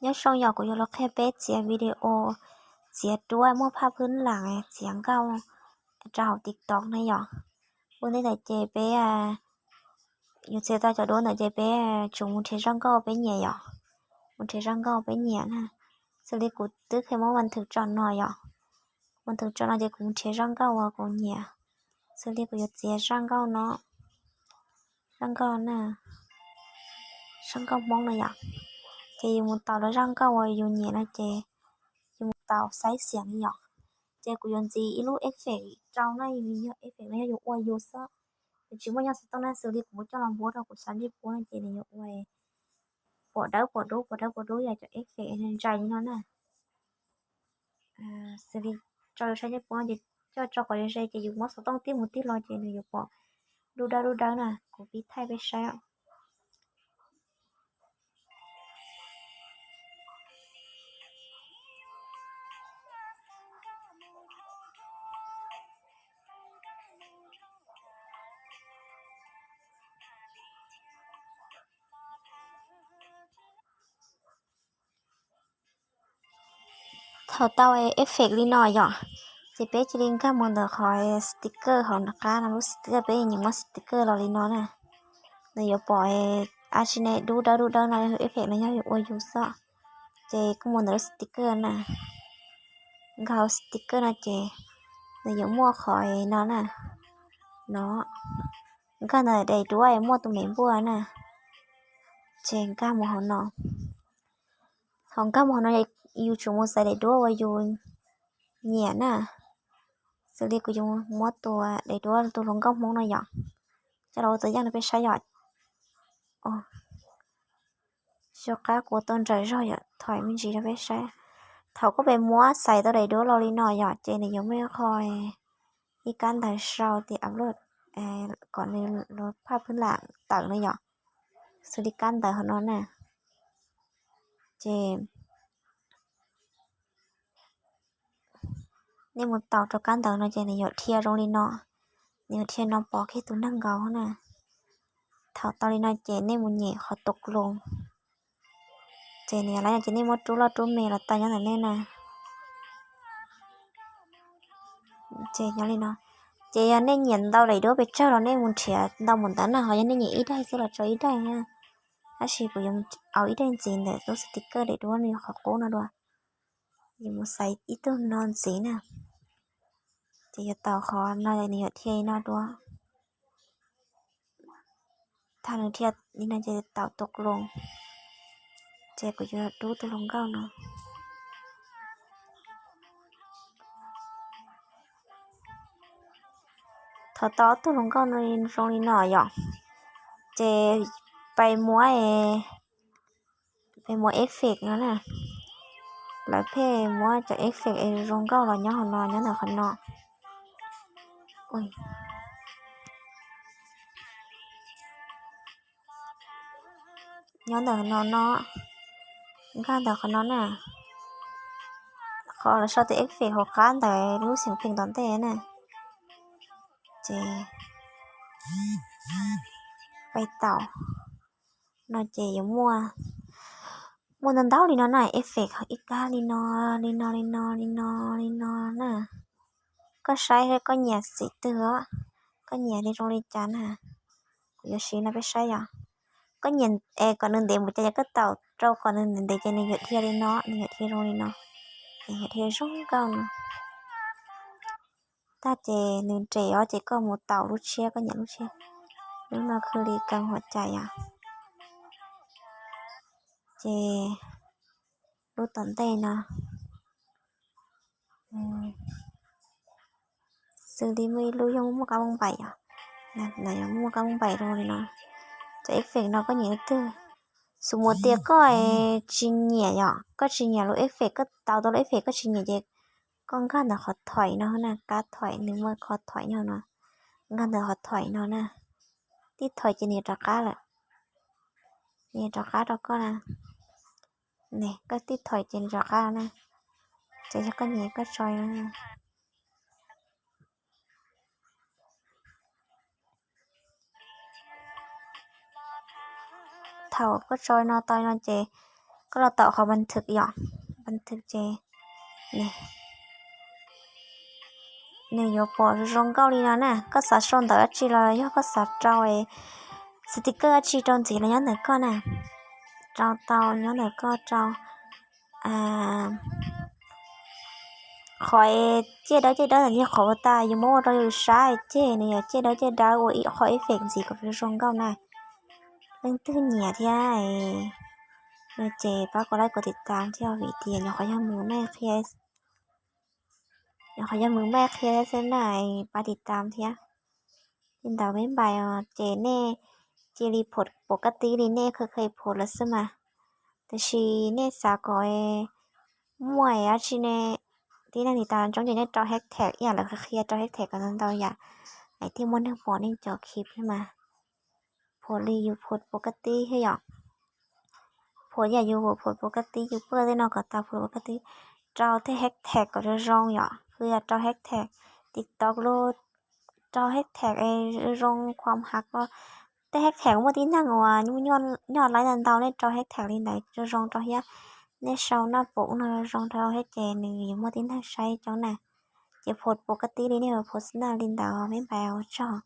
Nyob zoo yom, kuv yuav los qhia peb txiav video, txiav duab muaj phaj phwb lam, txiav nkauj rau hauv TikTok na yom. Ua ntej ntawd ces peb, yus txiav tau cov duab ntawd ces peb tsum mus nrhiav zaj nkauj peb nyiam yom. Mus nrhiav zaj nkauj peb nyiam na. Xws li kuv twb qhia muab vas thwm tso no yom. Vas thwm tso no ces kuv mus nrhiav zaj nkauj uas kuv nyiam. Xws li kuv yuav txiav zaj nkauj no, zaj nkauj na, zaj nkauj Hmoob no yom. Ces yus mus taus rau zaj nkauj uas yus nyiam no ces yus mus taus xaiv xiam li yom. Ces kuv yuav ntxiv ib lub effect rau na, yog effect no yog yus ua yus xwb. Yus tsis muaj nyob xov tooj na, xws li kuv muab coj los npuab rau kuv xav ntsej puab no ces nws yuav ua pom dawb pom dub pom dawb pom dub yog cov effect ntsais li no na. Xws li tso yus saib ntsej puab ces coj tso kom ze ze ces yus muab xov tooj tib mus tib los ces nws yuav pom dub dawb dub dawb na. Kuv pib thaij peb saib. Thaum tau effect li no yom, ces peb cia li nkag mus ntawm qhov sticker hauv qab no, lub sticker peb nyiam muab sticker los li no na. Nws yuav pom a tsi ne dub dawb dub dawb no, effect no yog ua yus xwb. Ces kuj mus ntawm lub sticker na, nkag hauv sticker no ces nws yuav muaj qhov no na, no, nkag ntawm daim duab muaj tus me npuaj na, ces nkag mus hauv no. Thaum nkag mus hauv no yus tsum mus xaiv daim duab uas yus nyiam na. Xws li kuv yuav muab tus daim duab tus hluas nkauj Hmoob no yom, coj los ua txav yaj no peb saib yom. Xyov qab kuv tau nrawm zog yom, thaum me ntsis rau peb saib. Thaum koj pem muab xaiv tau daim duab los li no yom, ces nws yuav muaj qho ib kab ntawv sau tias upload kom nws lub phaj phwb lam tawm no yom. Xws li kab ntawv hauv no na, ces nej mus taus rau kab ntawv no ces nws yuav dhia zoo li no, nws yuav dhia no pov kiag tus neeg nkaus na. Thaum tau li no ces nej mus nyem qhov tus kloos, ces nws yuav laiv no ces nej muab rub loj rub me los tau nyob ntawm nej na. Ces nyob li no, ces yog nej nyiam ntau daim duab pes tsawg los nej mus nrhiav ntau mus ntawd na, ho yog nej nyiam ib daim xwb los tso ib daim na. Tab sis kuv yuav mus au ib daim ntxiv ntawm lub sticker daim duab nws qhov qub no dua. Yus mus xaiv ib tug no ntxiv na, ces yuav tau qhov no nws yuav dhia li no dua. Thaum nws dhia li no ces taus tus kloos, ces kuv yuav rub tus hluas nkauj no. Thaum tau ob tug hluas nkauj no zoo li no yom, ces pais muab, pais muab effect no na. Lawv pheej muab cov effect es zoo nkauj los nyob hauv no, nyob ntawm qhov no. Nyob ntawm no no, nkag ntawm qhov no na, qhov lawv sau tias effect hauv qab ntawd lub xeem pheem tom ntej na. Ces pais taus no ces yuav muaj, muaj ntau ntau li no na, effect ib kab li no, li no li no li no li no na. Koj saib koj nyiam xim twg os, koj nyiam li zoo li cas na. Kuv yuav siv no peb saib yom. Koj nyiam es kom nws ntev npaum cas, yog koj taus rau kom nws ntev ntev ces nws yuav dhia li no, nws yuav dhia zoo li no, nws yuav dhia zoo nkauj no. Tag ces nws nres os ces koj mus taus lub tshiab, koj nyiam lub tshiab. Lub no khwv li kaus huam cai yom. Ces lub tom ntej no, xws li muaj ib lub yog muaj kab mooj npaim yom, no yog muaj kab mooj npaim zoo li no. Cov effect no koj nyiam leej twg? Xws mus tias koj tsis nyiam yom, koj tsis nyiam lub effect, koj taus tau lub effect koj tsis nyiam ces koj nkag ntawm qhov thoim no na, kab thoim nws muaj qhov thoim nyob no, nkag ntawm qhov thoim no na. Tib thoim ces nws yuav rov qab lawm, nws yuav rov qab rau koj na. Koj tib thoim ces nws rov qab na. Ces yog koj nyiam koj tso no. Thaum koj tso no tau no ces Koj los taum qhov npas thwm yom, npas thwm ces nws yuav pom zoo nkauj li no na. Koj xav sau ntawv dab tsi los yog koj xav rau sticker dab tsi rau ntxiv los nyob ntawm koj na. Rau tau nyob ntawm koj rau qhov caj dawb caj dawb ntawd yog qhov uas tas yus muab ua rau yus saib ces nws yog caj dawb caj dawb ua ib qho effect ntxiv kom zoo nkauj na. Leej twg nyiam thiab no ces pab kom like kom tiv tam thiab vim tias nyuam qhuav yog mus qhia, nyuam qhuav yog mus qhia xwb na, pab tiv tam thiab. Li ntawd me npais os, ces nej cia li pom kav tib li nej kha kha pom lawm xwb mas. Tiam sis nej xav kom muaj dab tsi ne, tib neeg tiv tam ntsoov ces nej rau hashtag ib yam lawv qhia, rau hashtag kom ntau ntau yam, es thiaj muaj neeg pom nej cov clip thiab mas. Pom li yus pom kav tib thiab yom. Pom yam yus pom kav tib, yus pom tej no kom tau pom kav tib. Rau tej hashtag kom zoo zoo yom, kuj yog rau hashtag TikTok los, rau hashtag zoo zoo kham has ko. Tej hashtag muaj tib neeg uas nyob lawv ntau ntau nej rau hashtag li ntawd zoo zoo rau thiab. Nej sau noj pom no zoo rau thiab ces nws yuav muaj tib neeg saib coob na. Ces pom kav tib li nej pom xwb na, li ntawd me npais ua tsaug.